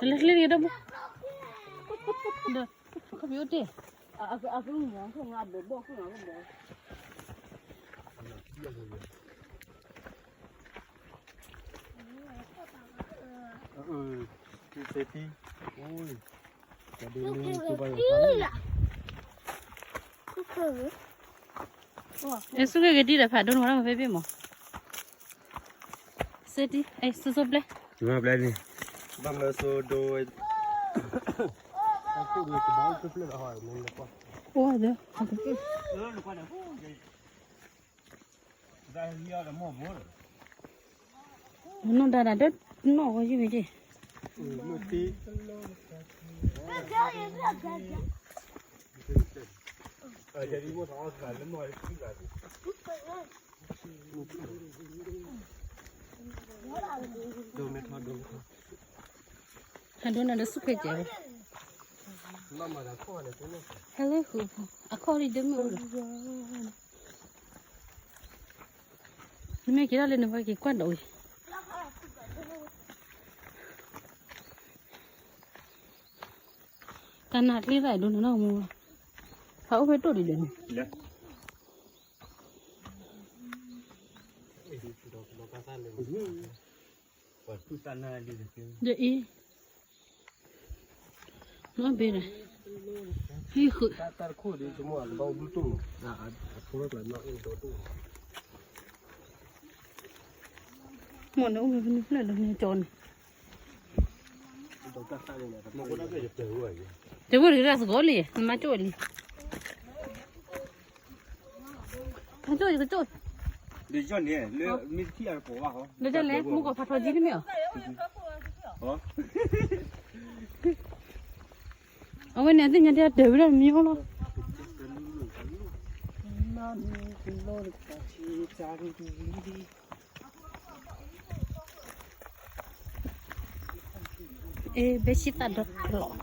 လၢကျဲတကဒီးဘၣ်, ဒီး ခီပီအိၣ်တ့ၢ်, အဲ စူၢ်က့ၤက့ၤတံၢ်ဒီးဖးဒိၣ်န့ၣ်ဝဲဒၣ်မၤဖဲဘ့ၣ်မး, စ့တံၢ် အဲ စိစိပျဲ, ဘၣ်မနုၤစိဒိဝဲ, အိၣ်ဒီး နီၢ်ဒါဒါဒီး နီၢ်ဂီၤယုၢ်ဝဲက့ၤ, ဖးဒိၣ်န့ၣ်ဒီးစူၢ်က့ၤကဲဝဲ, ဟဲလၢဃုာ်ဖိ အခီၣ်ဒံးဒၢမ့ၢ်အိၣ်ဒီး နမ့ၢ်က့ၤထီၣ်လၢနပှၤက့ၤကွၢ်ဒိးအံၤ, တၢ်နၢ်ချ့သးဒိၣ်နနီၢ်မူ, ဖးအိၣ်ဖဲတိၢ်ဒံးဒီးန့ၣ်, ဒီးအံၤ နီၢ်ဘ့ဒီး ဟံၣ်ဃုာ်, မိၢ်န့ၣ်အိၣ်မ့ၢ်ဖဲန့ၣ်ဖျၢၣ်လၢန့ၣ်ကၠီန့ၣ်, တဝိၢ်တကရၢသကိးလံ, နမၤကၠိၣ်လံ, ကၠိၣ်ကၠိၣ်, လၢတၢ်လဲၣ် မူကီၢ်ဖးထီကံတမ့ၢ်အီၤ, အဝဲန့ၣ် အသ့ၣ်ညါဒ်အတၢ်ဝဲဒၣ်မံၤလီၤ, အဲ ဘဲဆံသၣ်ဒီဖျိး,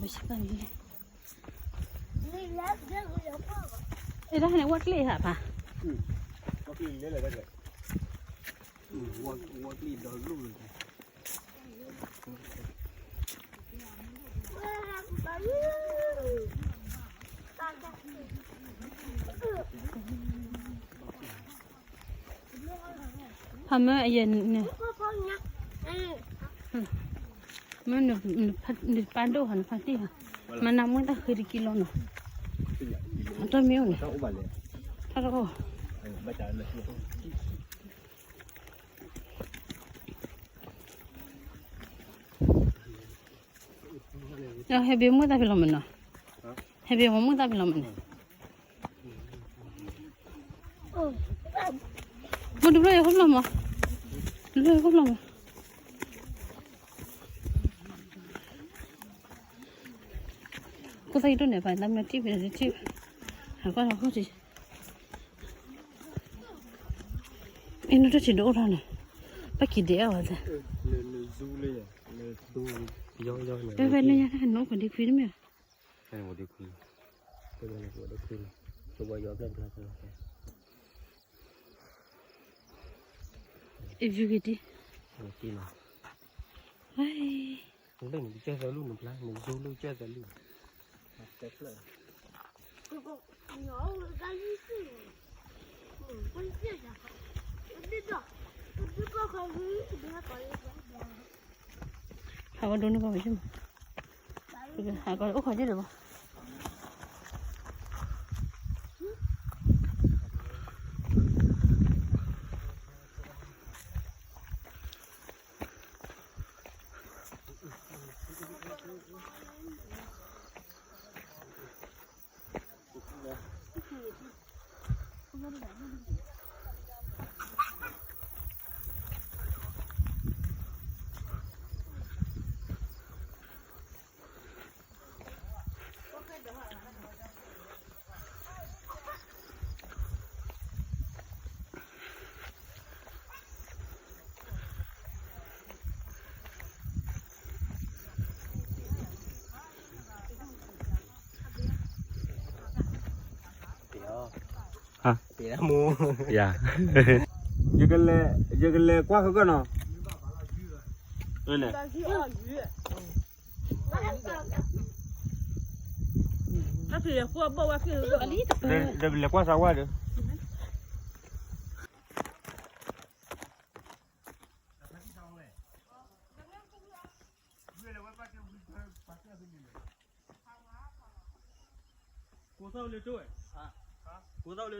ဘဲဆံသၣ်န့ၣ်, အဲ ဒၣ်န့ၣ် ဝဲကျ့ၣ်ဟးဖး, ဝဲကျ့ၣ်ဒီလိၣ်လီၤ. ဖးမၢအယဲၢ်န့ၣ်, မၢနပၢ်ဒိၣ်ဟီ နဖါတံၢ်ဟီ, မၤနၤမွဲတၢ်ဃ့တကံလီၤနီၤ, အတၢ်မ့ၢ်အိၣ်န့ၣ်, တၢ်တအိၣ်, ဟဲဘ့မုၢ်သၣ်ဖဲလီၤမးနီၤ, ဟဲဘ့မုၢ်သၣ်ဖဲလီၤမးနီၤ, မ့ၢ်တဘျီယၤခိၣ်ဖျီၣ်မး, တဘျီယၤခိၣ်ဖျီၣ်မး, ကိၣ်သၣ်ယတိၣ်န့ၣ် ပှၤသးမ့ၢ်ထံၣ်ဖဲထံၣ်, ဟးကွၢ်လီၤခိၣ်ထံး, အ့ၣ် နတထံၣ်ဒိၣ်အိၣ်ထီၣ်န့ၣ်, ပက့ၤဒဲးအီၤသ့, ဖဲဖဲန့ၣ်ညါ နအိၣ်ခိးဒ့ခွံတမ့ၢ်, အ့ၣ် လၢနကစၢၢ်သၢလူၢ်နဖျါ နဇိလၢကစၢၢ်သၢလူၢ်, ဟးဝဲဒိးန့ၢ်ဘၣ်ဝဲယမး, ဟးကီးအိၣ်ခိးယဒီးဘၣ်. အ ယကလဲၤကွၢ်ဃုကၢၢ်နီၤ. လဲၤကွၢ်စးဝါဒီး. ကိးသီၣ်လၢတိၢ်ဝဲ, ကိးသီၣ်လၢတိၢ်.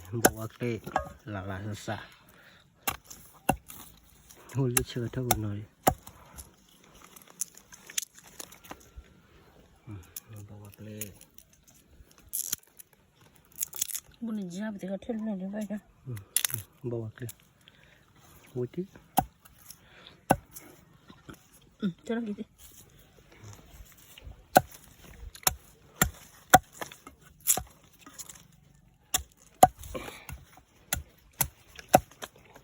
ဘိးဝဲကျဲ လၢ်လၢ်ဆးဆး, အိၣ်လၢဆၢကထၢၣ်ပူၤနီၤ, ဘိးဝဲကျဲ ဘူးန့ၣ်ယါပသ့ၣ်ခီၣ်ထၢၣ်လၢန့ၣ်ဘၣ်, ဘိးဝဲကျဲ, ဝံၤတံၢ်, တၢ်လီၢ်က့ၤသ့ၣ်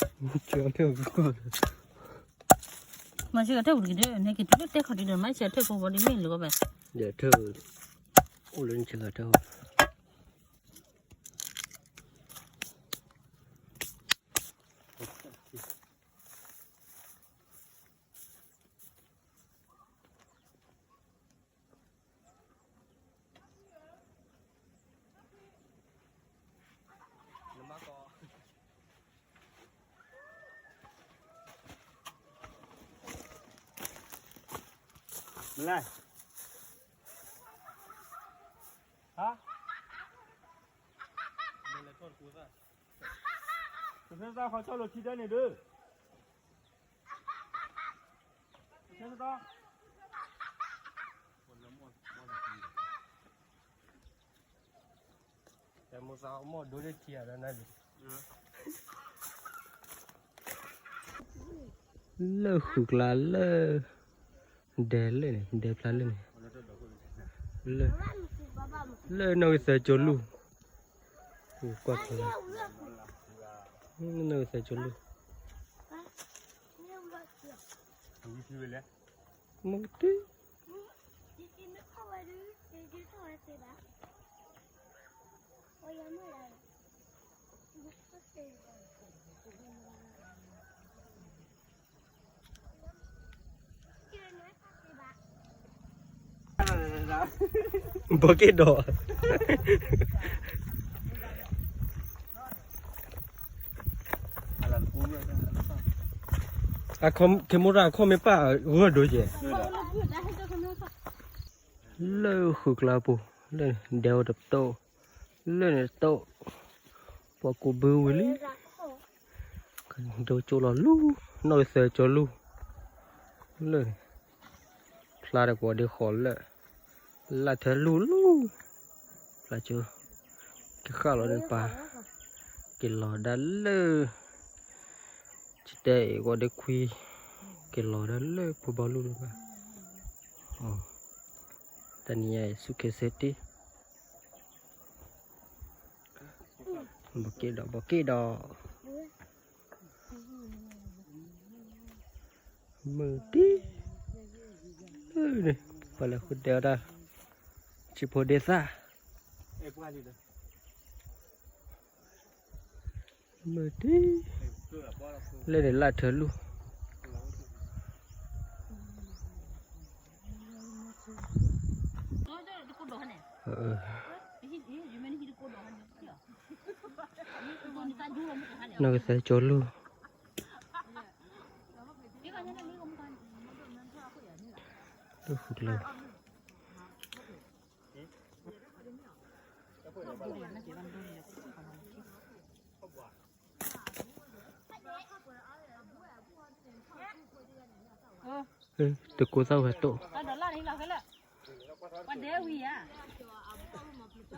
ဆၢကထၢၣ်ပူၤ, မၤဆၢကထၢၣ်ပူၤတက့ၢ်ဒီး နက့ၤတုၤလၢတဲခီၣ်ဒံးဒီး မၤဆၢကထၢၣ်ဖိဘီဒ်မ့ၢ်လၢၤဘၣ်, ယထၢၣ်, အိၣ်လၢနဆၢကထၢၣ် မလဲၣ်, ဟါ, ကသ့ၣ်သၣ်ခီကၠီၣ်လိာ်ထံဒၢန့ၣ်ဒုး လၢဃုာ်ကျါလၢ ဒဲလၢန့ၣ် ဒဲဖျါလၢန့ၣ်, လၢ လၢနီၢ်ဂ့ၤသၢကၠိလူၢ်, ကွၢ်ဖျါလၢ နီၢ်ဂ့ၤသၢကၠိလူၢ်, မ့ၢ်တ့ ဘီက့ၢ်ဒီး camera အခီၣ်မ့ၢ်ပာ်ဂၢၢ်ဒိၣ်ကဲ လၢဃုာ်ကျါပူၤ လၢဒဲအိၣ်တတိၢ် လၢန့ၣ်တတိၢ် ပှၤကူးဘုဝံၤလံ ဒိကၠိလီၤလူၢ် နီၢ်ဂ့ၤသၢကၠိလူၢ် လၢန့ၣ် ဖျါတကွီၤဒ့ဃီၤလၢ လၢထၢလူၢ်လူၢ် ဖျါကၠိ ကဃၣ်လီၤဒ်ပၢ် က့ၤလီၤဒၣ်လၢ ကတဲအံၤကွီၤဒ့ခွံ က့ၤလီၤဒၣ်လၢပှၤဘီလူၢ်ဒိၣ်ဘၣ် တနံၤအံၤဆူၣ်ခဲဆ့တ့ၢ် ဘီက့ၣ်ဒီး ဘီက့ၣ်ဒီး မုၢ်တံၢ် ပှၤလဲၤဃုဒဲဝဲဒၣ် ဆံးဖိဒ့သၣ် မုၢ်တံၢ် လၢန့ၣ်လၢ်ထၢလူၢ် နီၢ်ကစၢ်ကၠီလူၢ် တၢ်ဃုကျၢၤ တကိးသၣ်ဝဲတိၢ် ပှၤဒဲဝံၤဧါ,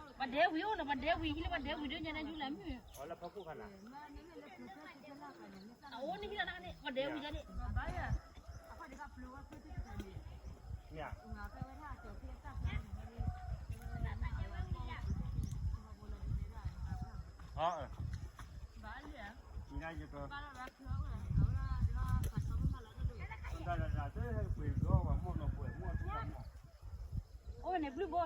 ပှၤဒဲဝံၤအိၣ်နီၤ, ပှၤဒဲဝံၤဟံၣ်လၢပှၤဒဲဝံၤဒ်ညါန့ၣ် ယူၤလၢမုၢ်, အအိၣ်န့ၣ်ဟံၣ်လီၤန့ၣ် ပှၤဒဲဝံၤဒ်န့ၣ်, အိၣ်န့ၣ်ဘျုးဘိ